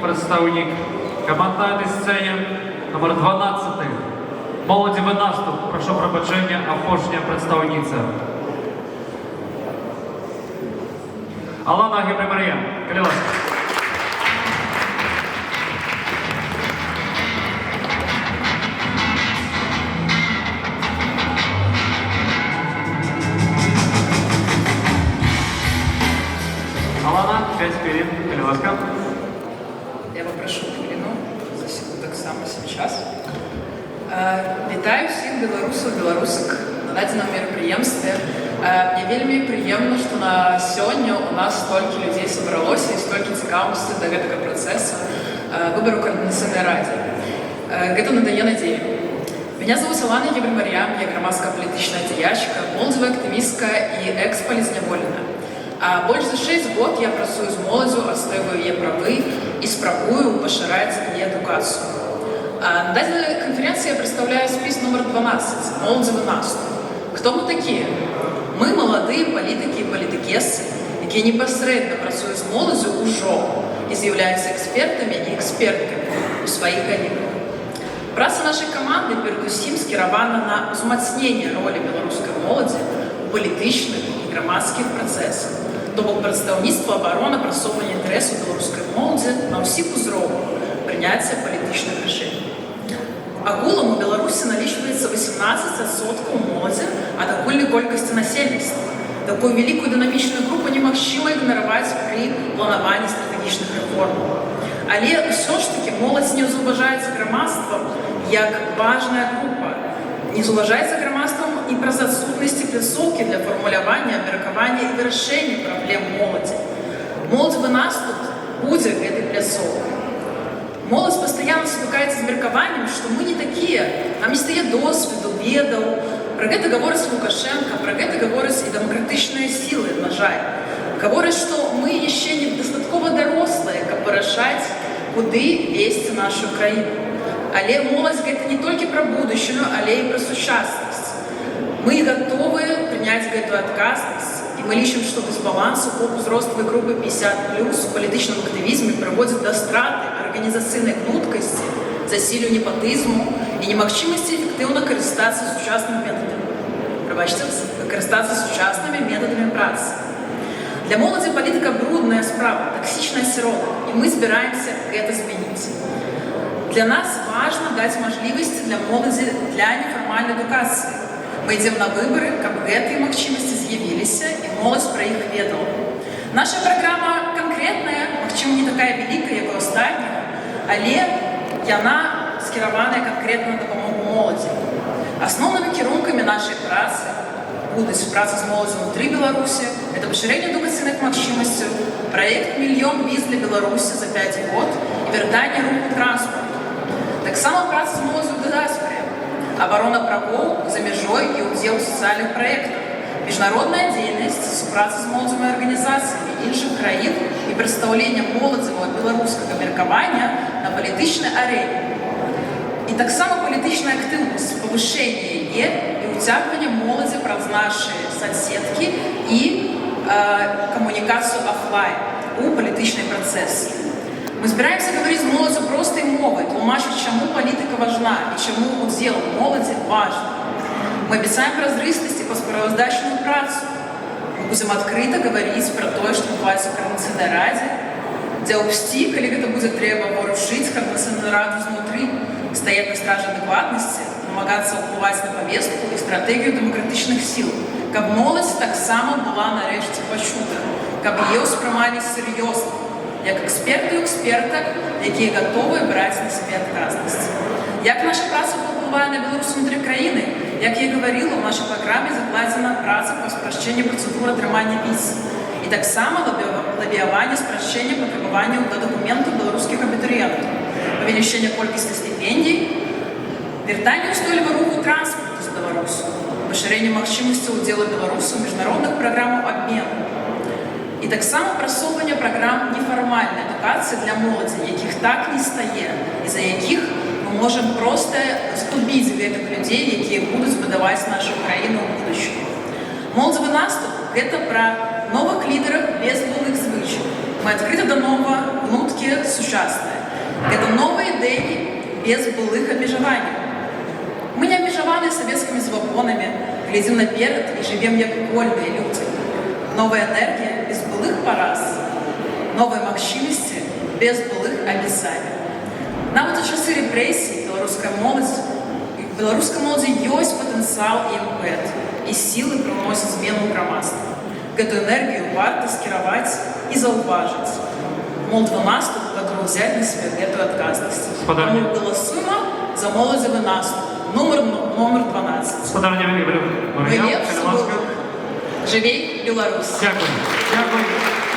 прадстаўнік каманд на гэтай сцэне, нумар 12. «Моладзевы наступ», прашу прабачэння, апошняя прадстаўніца. Алана Гебрэмарыям, калі ласка. Алана, 5 хвілін, калі ласка. Я папрашу хвіліну, засеку таксама свой час. Вітаю ўсіх беларусаў, беларусак на дадзеным мерапрыемстве. Мне вельмі прыемна, што на сёння у нас столькі людзей сабралося і столькі цікаўнасці да гэтага працэсу выбару Каардынацыйнай рады. Гэта надае надзею. Мяне завуць Алана Гебрэмарыям, я грамадская палітычная дзеячка, моладзевая актывістка і экс-палітзняволеная. А больш за 6 год я працую з моладзю, адстойваю яе правы і спрабую пашыраць яе адукацыю. А на дадзенай канферэнцыі я прадстаўляю спіс нумар 12 «Моладзевы наступ». Хто мы такія? Мы маладыя палітыкі і палітыкесы, якія непасрэдна працуюць з моладзю ўжо і з'яўляюцца экспертамі і эксперткамі ў сваіх галінах. Праца нашай каманды перадусім скіравана на ўзмацненне ролі беларускай моладзі ў палітычных і грамадскіх працэсах, то бок прадстаўніцтва, абарона, прасоўванне інтарэсаў беларускай моладзі на ўсіх узроўнях прыняцця палітычных рашэнняў. Агулам у Беларусі налічваецца 18% моладзі ад агульнай колькасці насельніцтва. Такую вялікую дынамічную групу немагчыма ігнараваць пры планаванні стратэгічных рэформаў. Але ўсё ж такі моладзь не ўзаўважаецца грамадствам як важная група. Не заўважаецца грамадствам і праз адсутнасці пляцоўкі для фармулявання, абмеркавання і вырашэння праблем моладзі. «Моладзевы наступ» будзе гэтай пляцоўкай. Моладзь пастаянна сутыкаецца з меркаваннем, што мы не такія, нам не стае досведу, ведаў. Пра гэта гаворыць Лукашэнка, пра гэта гавораць і дэмакратычныя сілы, на жаль. Гавораць, што мы яшчэ недастаткова дарослыя, каб вырашаць, куды весці нашу краіну. Але моладзь — гэта не толькі пра будучыню, але і пра сучаснасць. Мы гатовы прыняць гэтую адказнасць, і мы лічым, што дысбаланс у узроставай групы 50+ у палітычным актывізме прыводзіць да страты арганізацыйнай гнуткасці, засіллю непатызму і немагчымасці эфектыўна карыстацца сучаснымі метадамі. Прабачце, карыстацца сучаснымі метадамі працы. Для моладзі палітыка — брудная справа, таксічны асяродак, і мы збіраемся гэта змяніць. Для нас важна даць мажлівасці для моладзі для нефармальнай адукацыі. Мы ідзем на выбары, каб гэтыя магчымасці з'явіліся і моладзь пра іх ведала. Наша праграма канкрэтная, магчыма, не такая вялікая, як у астатніх, але яна скіраваная канкрэтна на дапамогу моладзі. Асноўнымі кірункамі нашай працы будуць праца з моладзю ўнутры Беларусі, это пашырэнне адукацыйных магчымасцяў, праект «Мільён віз для Беларусі за 5 год» і вяртанне руху транспарту. Таксама праца з моладзю ў дыяспоры, абарона правоў за мяжой і ўдзел у сацыяльных праектах, міжнародная дзейнасць, супраца з моладзевымі арганізацыямі іншых краін і прадстаўленне моладзевага беларускага меркавання на палітычнай арэне. І таксама палітычная актыўнасць, павышэнне яе і ўцягванне моладзі праз нашы сацсеткі і камунікацыю афлайн у палітычныя працэсы. Мы збіраемся гаварыць з моладзю простай мовай, тлумачыць, чаму палітыка важна і чаму удзел моладзі важны. Мы абяцаем празрыстасць і пасправаздачную працу. Мы будзем адкрыта гаварыць пра тое, што адбываецца ў Каардынацыйнай радзе, дзяўсці, калі гэта будзе трэба, варушыць Каардынацыйную раду знутры, стаяць на стражы адэкватнасці, намагацца ўплываць на павестку і стратэгію дэмакратычных сіл, каб моладзь таксама была нарэшце пачута, каб яе ўспрымалі сур'ёзна, як эксперты і экспертак, якія гатовыя браць на сябе адказнасць. Як наша праца паўплывае на беларусаў унутры краіны? Як я і гаварыла, у нашай праграме закладзена праца па спрашчэнню працэдуры атрымання віз. І таксама лабіяванне спрашчэння патрабаванняў да дакументаў беларускіх абітурыентаў, павелічэнне колькасці стыпендій, вяртанне устойлівага руху транспарту з Беларусю, пашырэнне магчымасцяў удзелу беларусаў у міжнародных праграмах абмену. І таксама прасоўванне праграм нефармальнай адукацыі для моладзі, якіх так не стае, і за якіх мы можам проста згубіць гэтых людзей, якія будуць будаваць нашу краіну ў будучыні. «Моладзевы наступ» — гэта пра новых лідараў без былых звычак. Мы адкрыты да новага, вылучаем гнуткія, сучасныя. Гэта новыя ідэі без былых абмежаванняў. Мы не абмежаваны савецкімі забабонамі, глядзім наперад і жывем як вольныя людзі. Новая энергія без былых параз, новыя магчымасці без былых абяцанняў. Нават у часы рэпрэсій беларускай моладзі ёсць патэнцыял і імпэт, і сілы прыносіць змену ў грамадства. Гэту энергію варта скіраваць і заўважыць. «Моладзевы наступ» гатовы ўзяць на сябе гэтую адказнасць. Спадарня. Таму галасуем за «Моладзевы наступ», нумар 12. Спадарня Мы Марія, лепш калі ласка. Жыве Беларусь! Дзякуй. Дзякуй.